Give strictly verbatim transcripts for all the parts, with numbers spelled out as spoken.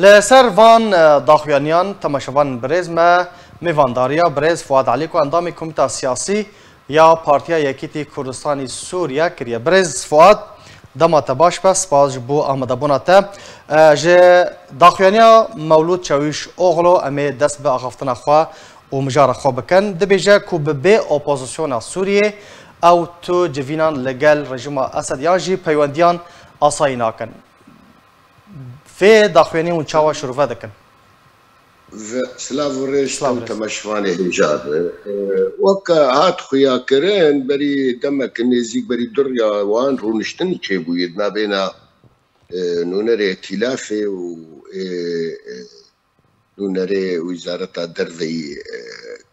Li ser van, e, daxuyaniyan temaşevanên birêz me mêvandariya birêz Fuad Elî ku endamê Komîta Siyasî ya Partiya Yekîtî Kurdistanî Sûriye kiriye. Birêz Fuad, dema te baş be, spas ji bo amadebûna te. E, ji daxuyaniya Mewlûd Çewîşoglu em ê dest bi axaftina xwe û mijara xwe bikin. Dibêje ku bi bê opozisyona Sûriyê ew tu civînan li gel rejîma Esed yan jî peywendiyan asayî nakin. Vê daxuyanî hûn çawa şirove dikin? Ve silav û rêz Silav û rêz. Temaşevanê hêja be. E, weke hat xuyakirin, berî demek nêzîk berî du riya wan rûniştin çêbûye di navbêna, e, nûnerê Tîlafê û, e, e, nûnerê Wizareta Derveyî, e,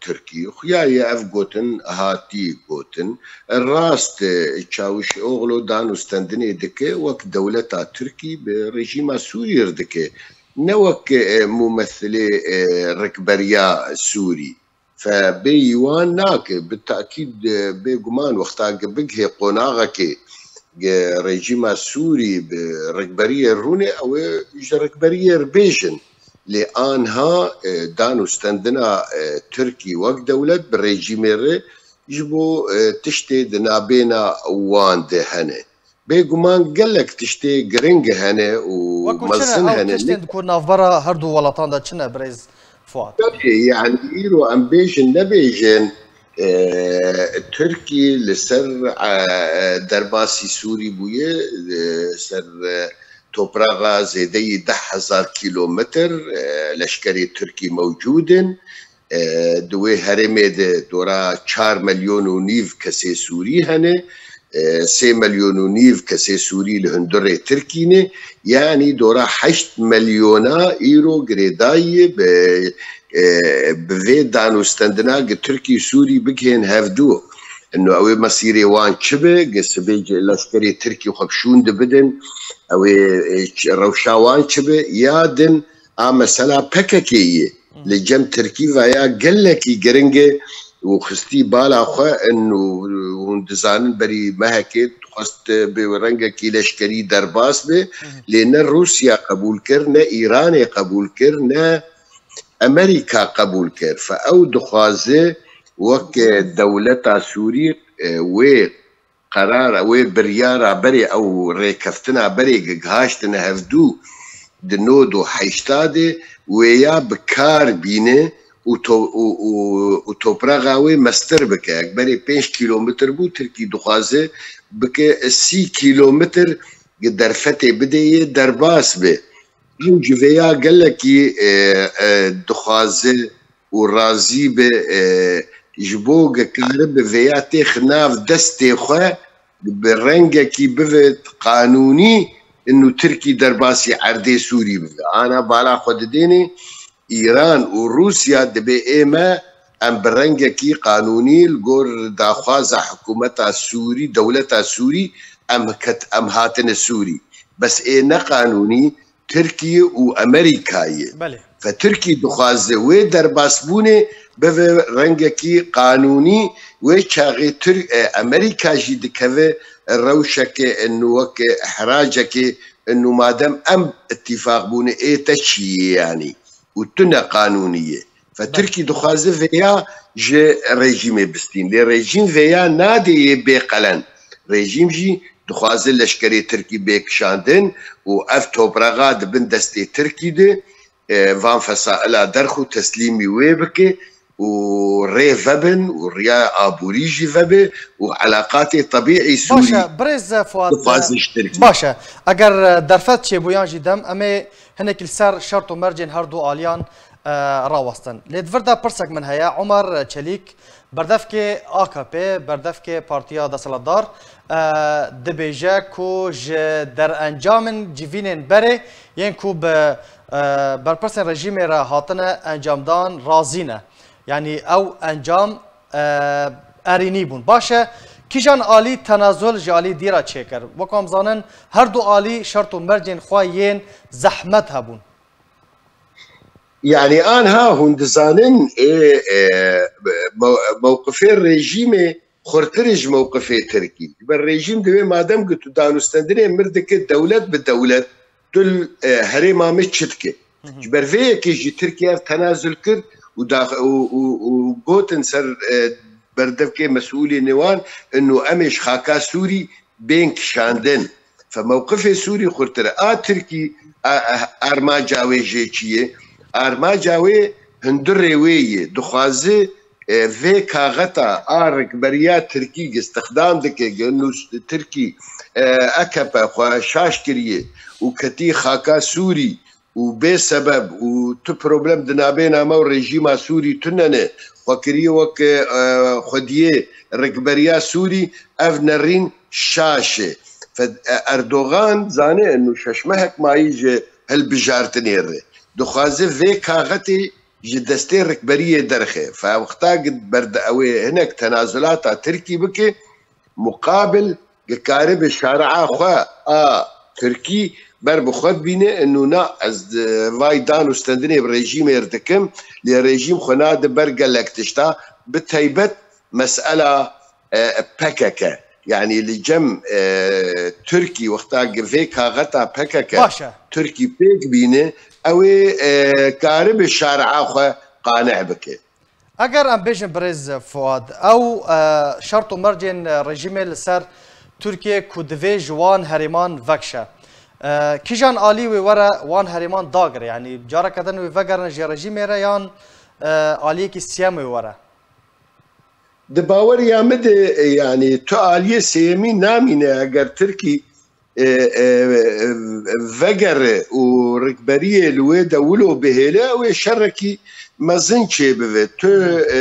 Tirkî. Xuya ye ev gotin hatî gotin. Rast, e, Çawişoglu dan û stendinê dike wek dewleta Tirkî bi rejîma Sûrî re dike. Ne wek, e, mumethilê, e, rikberiya Sûrî. Fe bêyî wan nake. Bi tekîd, e, bêguman wexta ke bigihê qonaxekê ge rejîma Sûrî bi rikberiyê rûnê, ew ê ji rikberiyê re bêjin. Lê anha, e, dan û stendina, e, Tirkî wek dewlet bi rejîmê re ji bo, e, tiştê di nabêna wan de hene. Bêguman gelek tiştê giring hene û Wekû çi ne mezin ew hene. Tiştên ku navbera her du welatan de çi ne, birêz Fuat? Belê, yani îro em bêjin nebêjin, e, Tirkî li ser, e, derbasî Sûrî bûye, e, ser, e, topraxa zêdeyî deh hezar kîlometr, e, leşkerê Tirkî mewcûd in. E, di wê herêmê de dora çar milyon û nîv kesê Sûrî hene, e, sê milyon û nîv kesê Sûrî li hundirê Tirkî ne, yanî dora heşt milyona îro girêdayî ye bi, e, bi vê dan û stendina gi Tirkî û Sûrî bigihên hevdû. Ino ew ê mesîrê wan çi be, gi sibê leşkerê Tirkî xwe bi şûn dibidin, ew ê, e, ç-, rewşa wan çi be, ya din a mesela P K K ye. Li cem Tirkî veya gelekî giring e û xistî bala xwe in û hûn dizanin berî mehekê dixwest bi rengekî leşkerî derbas be, lê ne Rûsya qebûl kir, ne Îranê qebûl kir, ne Amerîka qebûl kir. Fe ew dixwaze wek dewleta Sûrî, e, wê qerara wê biryara berê ew rêkeftina berê gihaştine hevdû di nod û heştadê wêya bi kar bîne û to-, û, û, û topraxa wê mestir bike. Ek berê pênc kîlometr bû, Tirkî dixwaze bike sî kîlometr gi derfetê bidê yê derbas be. Ew ji vêya gelekî, e, e, dixwaze û razî be, e, ji bo ge karibe vêya têx nav destê xwe bi rengekî bive qanûnî, inu Tirkî derbasî erdê Sûrî bibe. Ana bala xwe didênê Îran û Rûsya dibê ê me em bi rengekî qanûnî li gor daxwaza hikûmeta Sûrî, dewleta Sûrî em ket-, em hatine Sûrî. Bes ê ne qanûnî, Tirkiye û Amerîkayê. Belê. Fe Tirkî dixwaze wê derbasbûnê bive rengekî qanûnî, wê çaxê Tir-, e, Amerîka jî dikeve rewşeke, e, weke ihracekê, e, madem em îtîfaq bûne, ê te çi ye yanî? Û tu ne qanûnî ye. Fe Tirkî dixwaze vêya ji rejîmê bistîn. Lê rejîm vêya nadê yê bê qelen. Rejîm jî dixwaze leşkerê Tirkî bê kişandin û ev topraxa di bin destê Tirkî de, e, van fesaila derxû teslîmî wê bike û rê vebin û riya aborî jî vebe û elaqatê tebîî Sûrî Baş e, birêz Fuat, dixwaze ji Tirkî. Baş e. Eger, e, derfet çêbûyan jî dem, em ê hinekî li ser şert û mercên her du aliyan, e, rawestin. Lê di vir de pirsek min heye, Omer Çelîk, berdevkê A K P, berdevkê Partiya Desthilatdar, e, dibêje ku ji derencamên civînên berê yên ku bi, e, berpirsên rejîmê re hatine encamdan razî ne. Yanî ew encam, e, erênî bûn. Baş e, kîjan alî tenazul ji alî dî re çêkir? Wek em zanin, her du alî şert û mercên xwe yên zehmet hebûn. Yanî anha hûn dizanin, ê, e, mew-, mewqifê rejîmê xurtir e ji mewqifê Tirkî. Ji ber rejîm divê madem ku tu danûstendinê mir dike dewlet bi dewlet, tu li, e, herêma me çi dike? Ji ber vê yekê jî Tirkiye ev tenazul kir û dax-, û, û, û gotin ser, e, berdevkê mesûlên wan, inu em ê ji xaka Sûrî bên kişandin. Fe mewqifê Sûrî xurtir e. A Tirkî, a, a, armaca wê jê çi ye? Armaca wê hundirê wê ye. Dixwazi, e, vê kaxeta a rikberiya Tirkî gi istixdam dike, gi nûs Tirkî, e, A K P xwe şaş kiriye û ketî xaka Sûrî û bê sebeb û tu problem di nabêna me û rejîma Sûrî tune ne, xwe kiriye wek, e, xwediyê rikberiya Sûrî, ev nerîn şaş e. Fe-, e, Erdogan zane inu şeş mehek mayî ji hilbijartinê re. Dixwaze vê kaxetê ji destê rikberiyê derxe. Fe wexta gi berde ew ê hinek tenazulata Tirkî bike, muqabil gi karibe şaria xwe a Tirkî ber bi xwe dibîne, inu na ez, e, vay dan û stendinê bi rejîmê re dikim, lê rejîm xwe nade ber gelek tişta, bi taybet mesela, e, P K K. Yanî li cem, e, Tirkî wexta gi vê kaxeta P K K Baş e. Tirkî pêk bîne, ew ê, e, karibe şaria xwe qaneh bike. Eger em bêjin birêz Fuad, ew, e, şert û mercên rejîmê li ser Tirkiye ku divê ji wan herêman vekişe. E, kîjan alî wê were wan herêman dagire? Yanî careke din wê vegerin ji rejîmê re yan, e, aliyekî siyem wê were? Di baweriya min de, e, yanî tu aliyê sêyemî namîne eger Tirkî, e, e, e, vegere û rikberiyê li wê de wilo bihêle, ew ê şerekî mezin çêbive. Tu, e,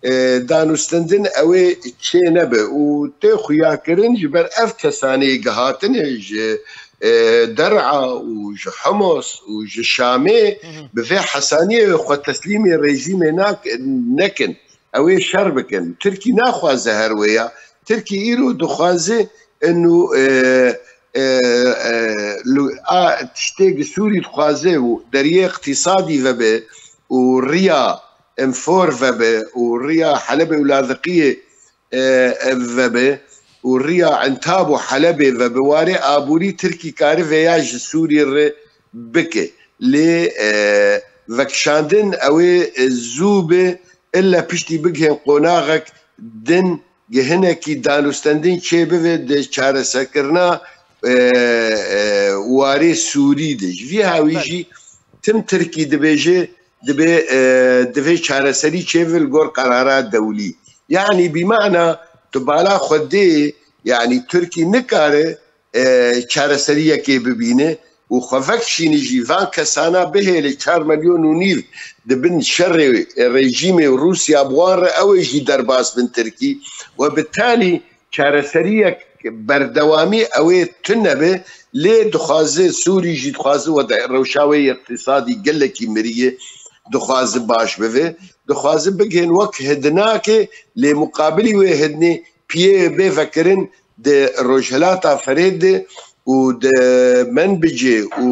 e, danûstendin ew ê çê nebe û tê xuyakirin ji ber ev kesanê gihatine ji, e, Der'a û ji Homos û ji Şamê Hı hı. bi vê hesaniyê xwe teslîmê rejîmê nak-, nekin. Ew ê şer bikin. Tirkî naxwaze her wê ya. Tirkî îro dixwaze inu, e, e, e, lu-, a tiştê gi Sûrî dixwaze û deriyê iqtîsadî vebe û riya Enfor vebe û riya Helebê û Laziqiyê, e, e, vebe û riya Entab û Helebê vebe. Warê aborî Tirkî kare vêya ji Sûrî re bike. Lê, e, vekişandin ew ê, e, zû be, illa piştî bigihên qonaxek din gi hinekî danûstendin çêbibe di çareserkirina, e, e, warê Sûrî de. Ji vî hawî Belê. jî tim Tirkî dibêje, dibe, e, divê çareserî çêbibe li gor qerara dewlî. Yanî bîmana tu bala xwe dê, yanî Tirkî nikare, e, çareseriyekê bibîne û xwe vekişîne jî van kesana bihêle çar milyon û nîv di bin şerê rejîmê û Rûsya bi wan re ew ê jî derbas bin Tirkî we bi talî çareseriyek berdewamî ew ê tune be lê dixwaze Sûrî jî dixwaze we de rewşa wê yê iqtîsadî gelekî mirî ye dixwaze baş bibe. Dixwaze bigihên wek hidinakê lê muqabilî wê hidinê piyê bê vekirin di Rojhilata Ferê de û di Menbicê û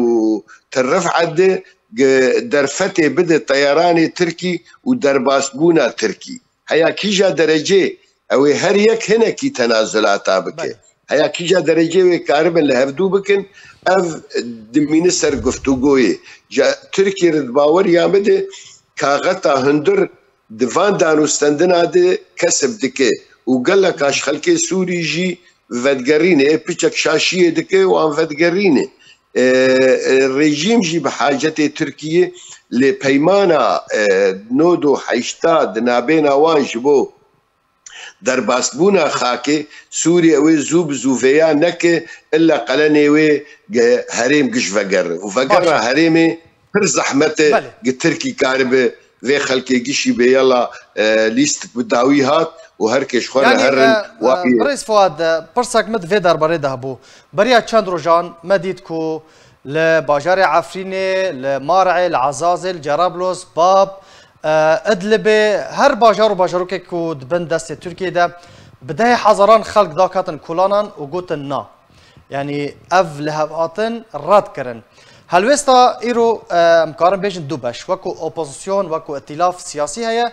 Tel Rif'e de gi-, derfetê bide teyaranê Tirkî û derbasbûna Tirkî. Heya kîja derecê ew ê her yek hinekî tenazulata bike. Belê. Heya kîja derecê wê karibin li hevdû bikin, ev dimîne ser guftûgoyê. Ji Tirkî re di baweriya min de kaxeta hundir di van danûstendina de kesib dike û geleka ji xelkê Sûrî jî vedigerîne, ê piçek şaşiyê dike û an vedigerîne. E, e, rejîm jî bi hacetê Tirkiyê lê peymana, e, nod û heşta di nabêna wan ji bo derbasbûna xakê Sûriyê ew ê zû bi zû vêya neke, illa qelenê wê ge-, herêm giş vegere. Û vegera Baş. herêmê pir zehmet e, Belê. gi Tirkî karibe vê xelkê gişî bê yela, e, lîstik bi dawî hat û her kê ji xwe re Yanî, herin e, e, wayê. Birêz Fuad, e, pirsek min di vê derbarê de hebû. Beriya çend rojan me dît ku li bajarê Efrînê, li Mar'ê, li Ezazê, li Cerablos, Bab, e, Idlibê, her bajar û bajarokek ku di bin destê Tirkiyê de bi dehê hezaran xelk daketin kolanan û gotin na. Yanî ev lihevhatin red kirin. Helwêsta îro, e, em karin bêjin du beş. Wekû opozisyon, wekû îtîlaf siyasî heye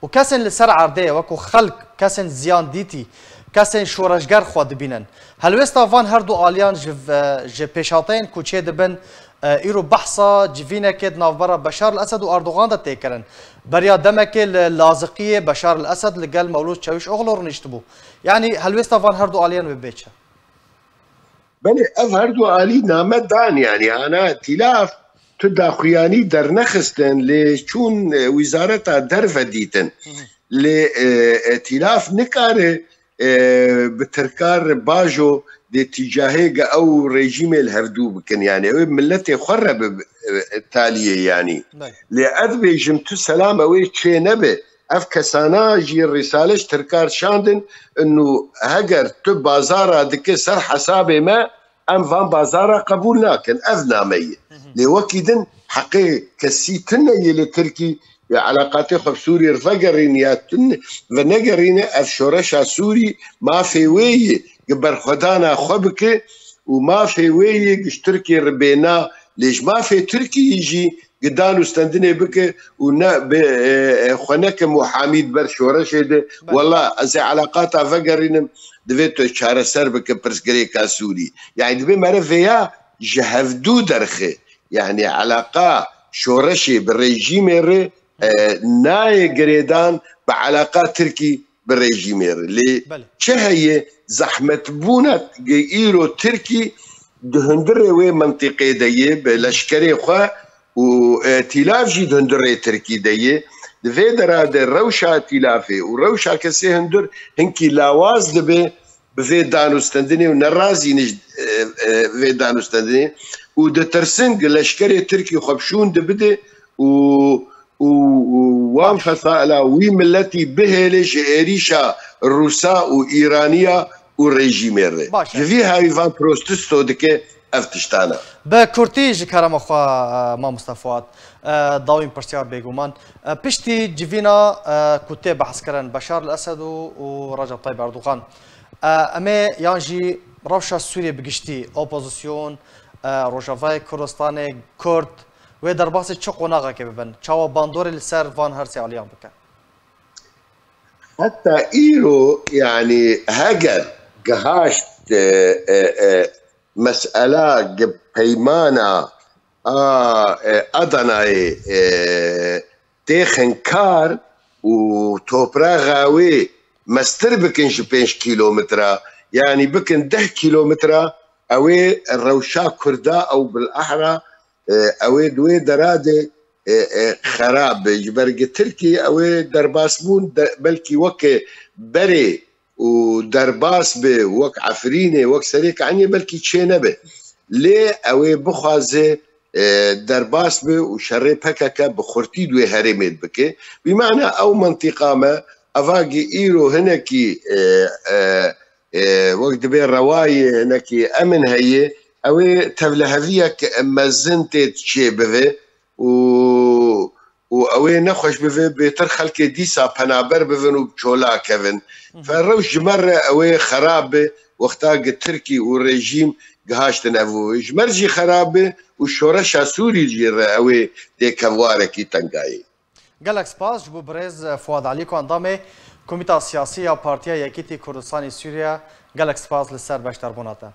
û kesên li ser erdê ye, wekû xelk, kesên ziyandîtî, kesên şoreşger xwe dibînin. Helwêsta van her du aliyan ji ve-, ji pêşhateyên ku çê dibin, E, îro behsa civînekê di navbera Beşar el-Esed û Erdogan de tê kirin. Beriya demekê li Laziqiyê Beşar el-Esed li gel Mewlûd Çewîşoglu rûniştibû. Yanî helwêsta van her du aliyan wê bê çi? Belê, ev her du alî name dan, yanî ana tîlaf tu daxuyanî dernexistin, lê çûn, e, wîzareta derve dîtin. Lê, e, e, tîlaf nikare, e, bi tirkar bajo dê tîcahê ge ew rejîmê li hevdû bikin. Yanî ew ê miletê xwe re bi, e, taliyê yanî. Belê. Lê ez bêjim tu selam ew ê çê nebe. Ev kesana jî rîsale ji tirkar şandin, inu heger tu bazara dike ser hesabê me, em van bazara qebûl nakin. Ev name ye. Lê wekî din heqê kesî tune ye li Tirkî, e, eleqatê xwe bi Sûrî re vegerîne ya tune venegerîne, ev şoreşa Sûrî mafê wê ye ki berxwedana xwe bike û mafê wê ye ki ji Tirkiyê re bêna, lê ji mafê Tirkiyê jî ki dan û stendinê bike û ne bi, e, e, xwe neke muhamî di ber şoreşê de. Belê. Wela ez ê eleqata vegerînim, divê tu çareser bike pirsgirêka Sûrî. Yanî divê mere vêya ji hevdû derxe. Yanî eleqa şoreşê bi rejîmê re, e, nayê girêdan bi eleqa Tirkî bi rejîmê re. Lê Belê. Çi heye, zehmetbûna îro Tirkî di hundirê wê mintîqê de ye, bi leşkerê xwe û, e, tîlav jî di hundirê Tirkî de ye. Di vê dera de rewşa tîlafê û rewşa kesê hundir hinkî lawaz dibe bi vê danûstendinê û nerazî nij, e, e, vê danûstendinê û ditirsin ki leşkerê Tirkî xwe bi şûn dibide û, û, û wan Baş. Fesala wî miletî bihêle ji êrîşa Rûsa û Îraniya û rejîmê re. Baş e. Ji vî hawî van protesto dike ev tiştana. Bi kurtî ji kerema xwe, e, mamoste Fuat, e, dawîn pirsyar bêguman. E, piştî civîna, e, ku tê behs kirin Beşar el-Esed û, û Recep Tayyip Erdogan, e, em ê yan jî rewşa Sûriyê bi giştî, opozîsyon, e, Rojavayê Kurdistanê, Kurd, wê derbasî çi qonaxekê bibin? Çawa bandorê li ser van her sê aliyan bikin? Heta îro, yanî heger gihaşt, e, e, e, mesela gi peymana a, e, Adanayê, e, têxin kar û topraxa wê mestir bikin ji pênc kîlometra, yanî bikin deh kîlometra, ew ê rewşa Kurda ew bilehra, e, ew ê di wê dera de, e, e, xerab be. Ji ber gi Tirkî ew ê derbasbûn de, belkî weke berê û derbas be, wek Efrînê, wek Serêkaniyê belkî çê nebe. Lê ew ê bixwaze, e, derbas be û şerê P K K bi xurtî di wê herêmê bike. Bi mana ew mintîqa me, eva gi îro hinekî, e, e, e, wek dibê rewayê hinekî emin heye, ew ê tevliheviyek mezin tê çê bive û, û ew ê nexweş bive, bêtir xelkê dîsa penaber bibin û bi çola kevin. Fe rewş ji me re ew ê xerab be, wexta gi Tirkî û rejîm gihaştin ev û ji me re jî xerab be û şoreşa Sûrî jî re ew ê tê kevwarekî tengayê. Gelek spas ji bo birêz Fuad Elî ku endamê Komîta Siyasî ya Partiya Yekîtî Kurdistanê Sûriye. Gelek spas li ser beşdarbûna te.